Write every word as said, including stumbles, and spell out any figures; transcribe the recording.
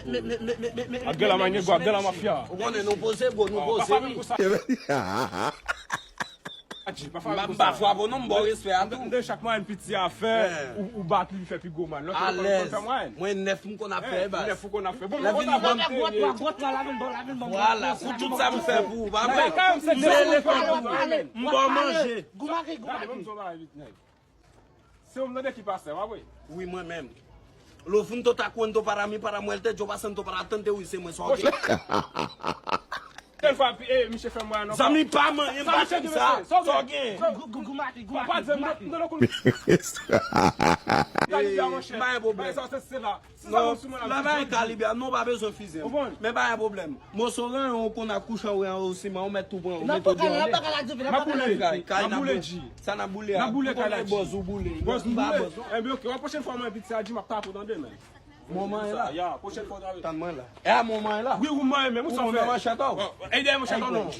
Abdallah, my nigga, Abdallah mafya. Ou konnen nou poze, bro, nou poze, wi. Adji, pa fwa M pa fwa, bro, non, m ba w respè a tou. M de chak mwayen piti a fè, ou, ou bat li, li fè pi gwo mwayen. Lòt yo konn fè mwayen. Mwen nèf m konn ap fè, baz. Nèf ou konn ap fè. Bon, mwen konn ap fè. Vwala, pou tout sa m fè pou ou, pa vre? M ba w manje. Gade, ban m di w yon bagay vit, nèg. Se ou m tande ki pastè, pa vre? Wi, mwen menm. Lo funto ta cuento para mí, para muerte, yo pasando para tante, wi, se mwen sa w gen. Kèl fwa, e, misye fè mwen non. Zanmi pa manyen, m pa janm sa. Sa w gen? Gou- gou- Goumati, goumati, goumati. Kalibya, monchè. Pa gen pwoblèm. Sa se la. Non, la bay kalibya, non, pa bezwen fize. Men pa gen pwoblèm. Moso ranyon ou konn ap kouche anwo an siman, ou mèt tou pran, ou mèt tou di anlè. M ap boule, m ap boule, G. Sa n ap boule a. N ap boule kay la, G. Bòz ou boule. Bòz ou boule. Enben, ok, pwochèn fwa mwen piti a, G, m ap tape w tande, men. Moman e la. Ya, pwochèn fwa w tande. Tann mwen la. E a moman e la. Wi, ou manyen, men ou sa fè. Ou manyen manchèt ou. E dèyè manchèt ou non.